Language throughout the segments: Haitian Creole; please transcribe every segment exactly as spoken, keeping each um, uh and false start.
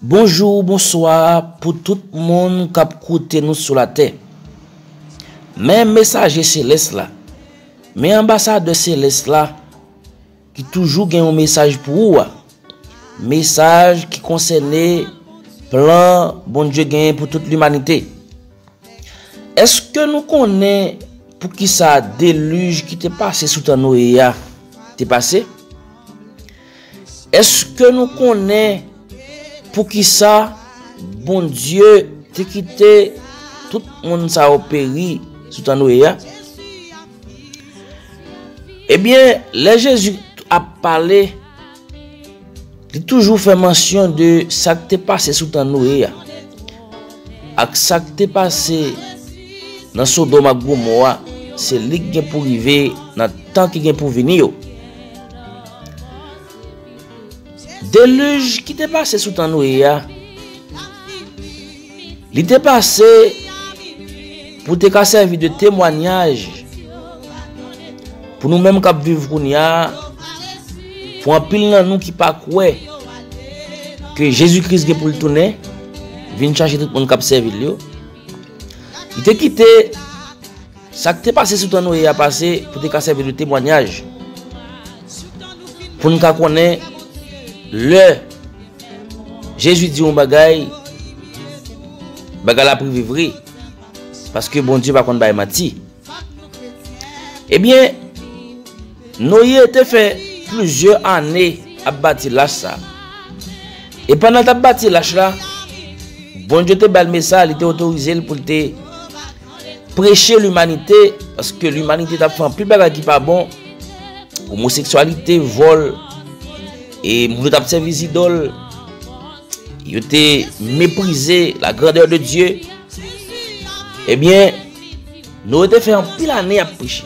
Bonjou, bonswa pou tout moun k ap koute nou sou latè. Men mesaje selès la, men anbasadè selès la ki toujou gen yon mesaj pou ou a. Mesaj ki konsène plan Bondye genyen pou tout limanite. Èske nou konnen poukisa delij ki te pase sou tan Noye a te pase? Èske nou konnen poukisa Bondye te kite tout moun sa yo peri sou tan Noye a? Ebyen, lè Jezi ap pale, li toujou fè mansyon de sa k te pase sou tan Noye a, ak sa k te pase nan Sodòm ak Gomò a, se li k gen pou rive nan tan ki gen pou vini yo. Delij ki te pase sou tan Noye a, li te pase pou te ka sèvi de temwanyaj pou nou menm k ap viv kounye a, pou anpil nan nou ki pa kwè ke Jezi Kris gen pou l tounen, vin chache tout moun k ap sèvi l yo. Li te kite sa k te pase sou tan Noye a pase pou te ka sèvi de temwanyaj, pou n ka konnen lè Jezi di yon bagay, bagay la ap rive vre, paske Bondye pa konn bay manti. Ebyen, Noye te fè plizyè ane ap bati lach sa. E pandan l t ap bati lach la, Bondye te ba l mesaj, li te otorize l pou l te preche limanite, paske limanite t ap fè anpil bagay ki pa bon, omoseksyalite, vòl, e moun yo t ap sèvi zidòl, yo te meprize la grandeur de Dieu. Ebyen, Noye te fè anpil ane ap preche.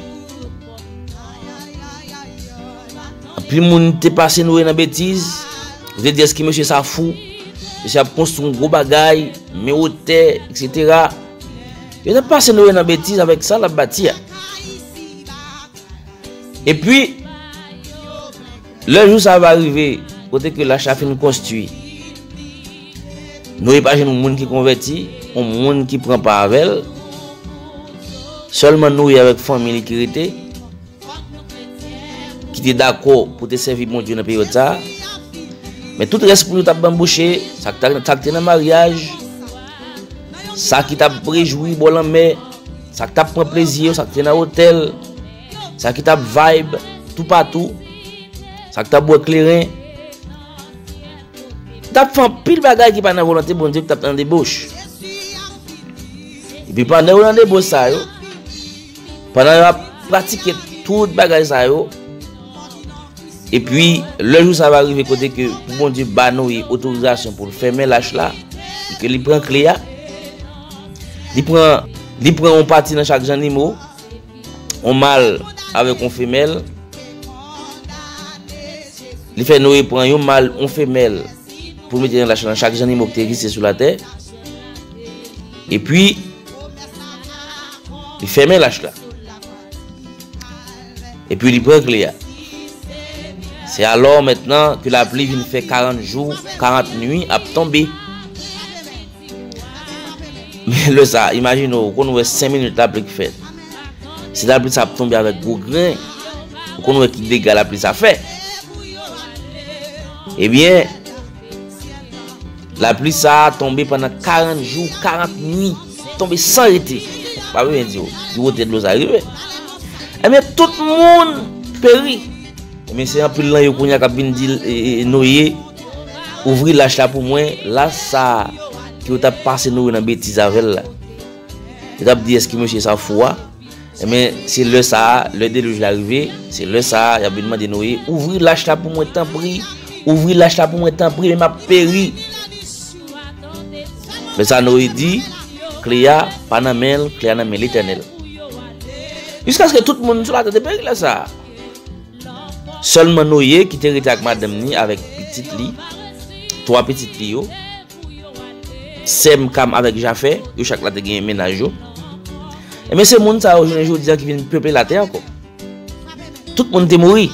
Anpil moun te pase Noye nan betiz. Yo te di, èske mesye sa fou? Mesye ap konstwi yon gwo bagay, men wotè, etsetera. Yo te pase Noye nan betiz avèk sa l ap bati a. Epi, lè jou sa va rive, kote ke lach la fin konstwi, Noye pa jwenn yon moun ki konvèti, yon moun ki pran pa avè l. Sèlman Noye avèk fanmi li ki rete, ki te dakò pou te sèvi Bondye nan peryòd sa a. Men tout rès moun yo t ap banbouche, sa k ta, sa k te nan maryaj, sa ki t ap rejwi bò lanmè, sa k t ap pran plezi yo, sa k te nan otèl, sa ki t ap vibe toupatou, sa k t ap bwè kleren, t ap fè anpil bagay ki pa nan volonte Bondye, ki t ap nan deboch. Epi pandan yo nan deboch sa yo, pandan yo ap pratike tout bagay sa yo, epi lè jou sa va rive kote ke pou Bondye ba Noye otorizasyon pou l fèmen lach la, e ke li pran kle a, li pran, li pran yon pati nan chak zannimo, yon mal avèk yon femèl. Li fè Noye pran yon mal, yon femèl, pou l mete nan lach la, nan chak zannimo ki te egziste sou latè. Epi, li fèmen lach la. Epi, li pran kle a. Se alò mentnan ke lapli vin fè karant jou, karant nwi ap tonbe. Men lè sa, imajine w, ou konn wè senk minit lapli k fèt. Si lapli sa ap tonbe avèk gwo grenn, ou konn wè ki dega lapli sa fè. Ebyen, lapli sa a tonbe pandan karant jou, karant nwi, tonbe san rete. Pa bezwen di w ki wotè dlo sa rive. Ebyen, tout moun peri. Ebyen, se anpil nan yo kounye a k ap vin di, e, e, Noye, ouvri lach la pou mwen, lach sa a ke yo t ap pase Noye nan betiz avè l la. Yo t ap di, èske mesye sa fou a? Ebyen, se lè sa a, lè delij la rive, se lè sa a, y ap vin mande Noye, ouvri lach la pou mwen, tanpri, ouvri lach la pou mwen, tanpri, men m ap peri. Men sa Noye di, kle a pa nan men l, kle a nan men Letènèl. Jiskaske tout moun sou latè te peri lè sa a. Sèlman Noye ki te rete ak madanm ni avèk pitit li, twa pitit li yo, Sèm, Kam avèk Jafè, yo chak la te gen mennaj yo. Ebyen, se moun sa yo jounen jodi a ki vin peple latè ankò. Tout moun te mouri.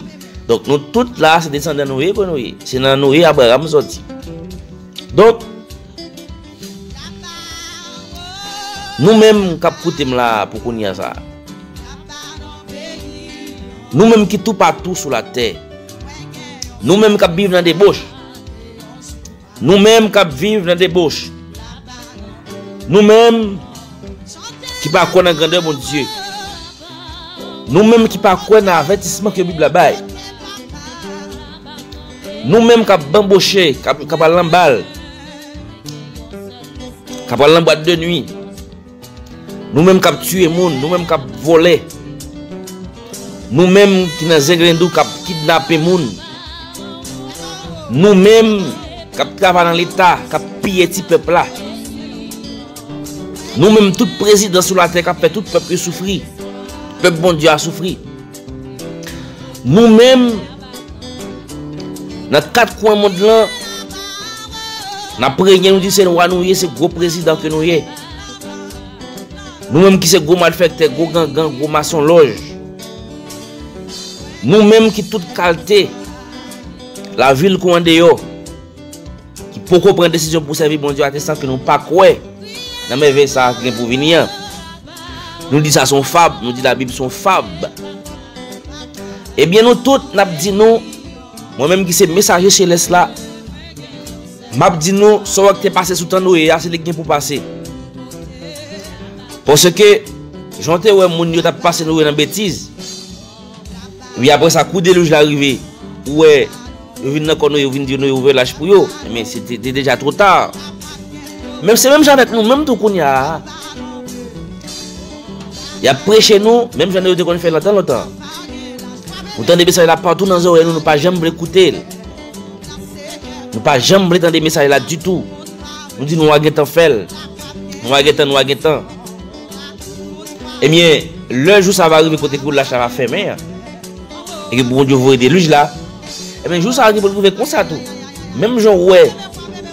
Donk, nou tout la, se desandan Noye ke nou ye. Se nan Noye Abraram sòti. Donk, Nou menm k ap koute m la pou kounye a sa a, nou menm ki toupatou sou latè, nou menm k ap viv nan deboch, nou menm k ap viv nan deboch, nou menm ki pa kwè nan grandè Bondye, nou menm ki pa kwè nan avètisman ke Bib la bay, nou menm k ap banboche, k ap, k ap al nan bal, k ap al nan bwat de nwi, nou menm k ap tiye moun, nou menm k ap vòlè, nou menm ki nan zenglendou k ap kidnape moun, nou menm k ap travay nan Leta, k ap piye ti pèp la, nou menm tout prezidan sou latè k ap fè tout pèp yo soufri, pèp Bondye a soufri, nou menm nan kat kwen mond lan, n ap plenyen, nou di se wa nou ye, se gwo prezidan ke nou ye. Nou menm ki se gwo malfektè, gwo gangan, gwo masonlòj. Nou menm ki tout kalte, lavil kou andeyò, ki poko pran desizyon pou sèvi Bondye a, se san ke nou pa kwè nan mèvèy sa a ki gen pou vini an. Nou di sa se yon fab, nou di Labib se yon fab. Ebyen, nou tout, n ap di nou, mwen menm ki se mesaje selès la, m ap di nou, sa w wè k te pase sou tan Noye a, se li k gen pou pase. Paske, jan w te wè moun yo t ap pase Noye nan betiz, wi, apre sa, kou delij la rive, ou wè, yo vin nan kò Noye, yo vin di Noye ouvè lach pou yo. Men se te, te deja twò ta. Men se menm jan avèk nou menm tou kounye a. Y ap preche nou, menm jan Noye te konn fè lontan, lontan. Nou tande mesaj la patou nan zòrèy nou, nou pa janm vle koute l. Nou pa janm vle tande mesaj la ditou. Nou di nou a gentan fè l. Nou a gentan, nou a gentan. Ebyen, lè jou sa va rive kote ke lach la va fèmen an, e ke Bondye voye delij la, ebyen, jou sa a gen pou l rive konsa tou. Menm jan w wè,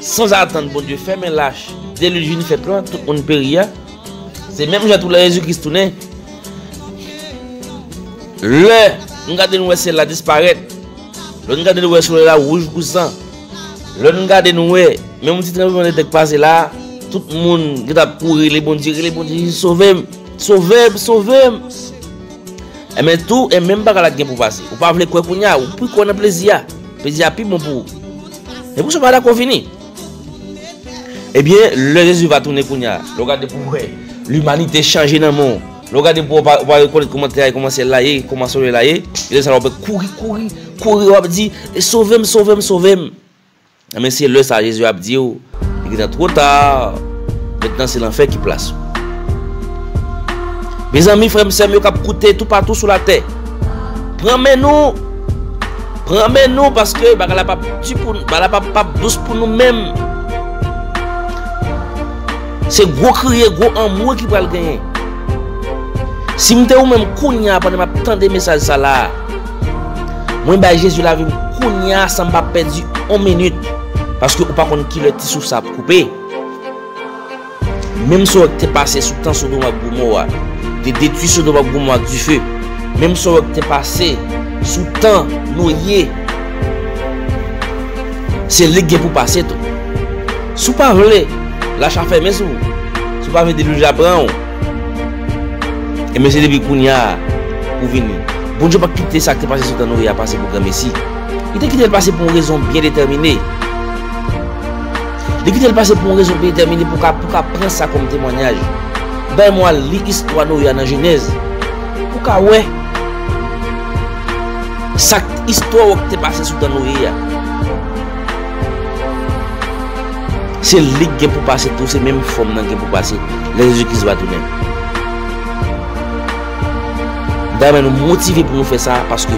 sanzatann, Bondye fèmen lach, delij vin fèt lan, tout moun peri a, se menm jan tou lè Jezi Kris tounen. Lè n gade, nou wè syèl la disparèt. Lè n gade, nou wè solèy la wouj kou san. Lè n gade, nou wè menm yon ti tranblemanntè k pase la, tout moun gentan ap kouri rele Bondye, rele Bondye, Jezi, sove m, sove m, sove m. Enben tou, e menm bagay la k gen pou pase. Ou pa vle kwè kounye a, ou pi kwè nan plezi a. Plezi a pi bon pou ou. Men pou sa w pa dakò fini. Ebyen, lè Jezi va tounen kounye a, lè w gade pou w wè limanite chanje nan men w, lè w gade pou w pa, w pa rekonèt kòman tè a ye, kòman syèl la ye, kòman solèy la ye, e lè sa a w ap kouri, kouri, kouri, w ap di, "E sove m, sove m, sove m." Enben, se lè sa a Jezi ap di w, "Li gentan twò ta, mentnan se lanfè ki plas ou." Mezanmi, frè m, sè m yo k ap koute toupatou sou latè, pran men nou. Pran men nou, paske bagay la p ap di pou n, bagay la p ap, p ap dous pou nou menm. Se gwo kriye, gwo anmwe ki pral genyen. Si m te ou menm kounye a, pandan m ap tande mesaj sa la a, mwen bay Jezi lavi m kounye a san m pa pèdi yon minit, paske ou pa konn kilè ti souf sa ap koupe. Menm sa w wè k te pase sou tan Sodòm ak Gomò a, te detwi Sodòm ak Gomò ak dife. Menm sa w wè k te pase sou tan Noye, se li k gen pou pase tou. Si w pa vle lach a fèmen sou ou, si w pa vle delij la pran w, enben se depi kounye a pou w vini. Bondye pa kite sa k te pase sou tan Noye a pase pou granmesi. Li te kite l pase pou yon rezon byen detèmine. Li kite l pase pou yon rezon byen detèmine pou w ka, pou w ka pran sa kòm temwanyaj. Bay mwen al li istwa Noye a nan Jenèz. Pou w ka wè sa k, istwa w k te pase sou tan Noye a. Se li k gen pou pase tou, se menm fòm nan gen pou pase lè Jezi Kris va tounen. M ta renmen nou motive pou nou fè sa, paske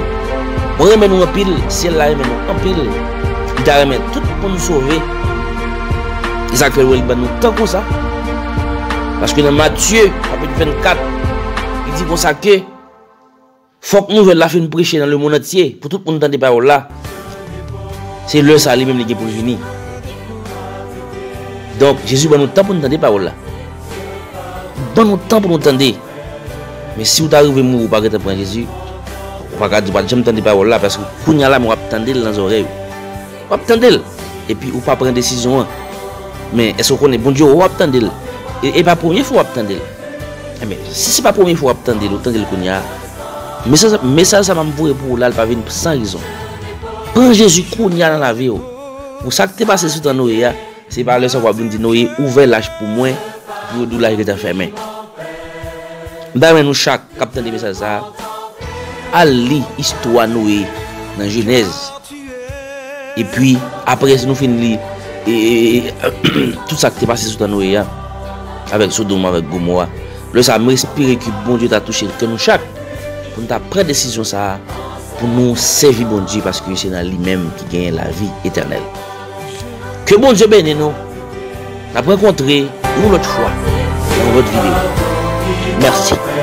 mwen renmen nou anpil, syèl la renmen nou anpil. Li ta renmen tout moun sove. E sa k fè l wè li ban nou tan konsa. Paske nan Matye, chapit vennkat, li di konsa ke fòk nouvèl la fin preche nan lemonn antye, pou tout moun tande pawòl la. Se lè sa a li menm li gen pou l vini. Donk, Jezi ban nou tan pou nou tande pawòl la. Ban nou tan pou nou tande. Men si w ta rive mouri, ou pa gentan pran Jezi, ou pa ka di w pa t janm tande pawòl la, paske kounye a la menm w ap tande l nan zòrèy ou. W ap tande l, epi ou pa pran desizyon an. Men èske w konnen Bondye wè w ap tande l? E, e pa premye fwa w ap tande l. Enben, si se pa premye fwa w ap tande l, ou tande l kounye a, mesaj, mesaj sa m ap voye pou ou la, l pa vin san rezon. Pran Jezi kounye a nan lavi w. Pou sa k te pase sou tan Noye a, se pa lè sa w ap vin di Noye, ouvè lach pou mwen, pou yo di w lach gentan fèmen. M ta renmen nou chak k ap tande mesaj sa a, al li istwa Noye nan Jenèz. Epi, apre, si nou fin li e, e, e, tout sa k te pase sou tan Noye a, avèk Sodòm, avèk Gomò a, lè sa a, m espere ke Bondye ta touche kè nou chak, pou nou ta pran desizyon sa a, pou nou sèvi Bondye, paske se nan li menm ki genyen lavi etènèl. Ke Bondye beni nou. N ap rankontre yon lòt fwa, nan yon lòt videyo. Mèsi.